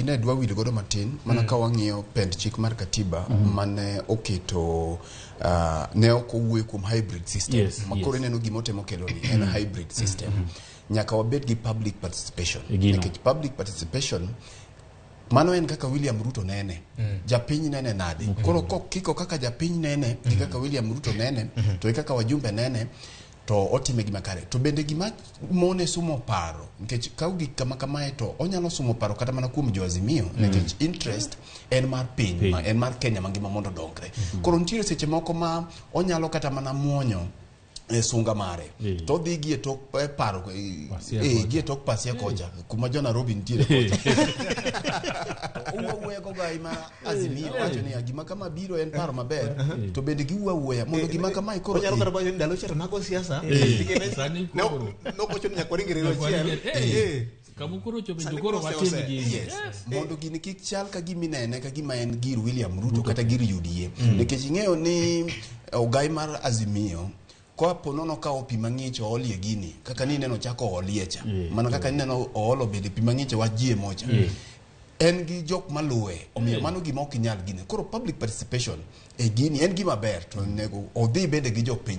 ne dwa wil godo matin mana ka wang'iyo pend chik mar katiba mane oketo ne ok owuoyo kuom hybrid system ma koro ineno gima otemo kelo ni en hybrid system. Nyaka wabed gi public participation E gino. Nikech public participation mano en kaka William Ruto nene, japiny nene nade. Koro kokiko kaka japiny nene gi kaka William Ruto nene to gi kaka wajumbe nene to otime gima kare. To bende gima mone sumo paro, nikech ka gik kama kamae to onyalo sumo paro kata mana kuom jo Azimio, nikech interest en mar piny, Piny. En mar Kenya mangima mondo odongre. Koro nitiere seche moko ma onyalo kata mana muonyo e sunga mare to odhi gi e tok paro Pasia kocha. gi e tok pasia kocha kuma jo Nairobi nitiere kocha. To owuo awuoya gogai ma Azimio wacho niya gima kama biro en paro maber to bende giwuo awuoya mondo gima kamae koro Onyalo kata wacho ni ndalo cha to nago siasa. Nikech Sani koro. Nokocho ni nyaka waring e reru Nyaka waring achiel. Kama koro chope Sani to koro koro watim ose- gini. Yes. Mondo gini kik chal ka gima inene ka gima en gir William Ruto kata gir UDA, nikech ing'eyo ni ogai mar Azimio kapo nono kawo pi mang'ich oolie gini kaka nineno chako oolie cha mana kaka nineno oolo bende pi mang'ich e wach GMO cha en gi jok maluwe, omiyo mano gima ok inyal gini. Koro public participation e gini en gima ber to onego odhi bende gi jopiny.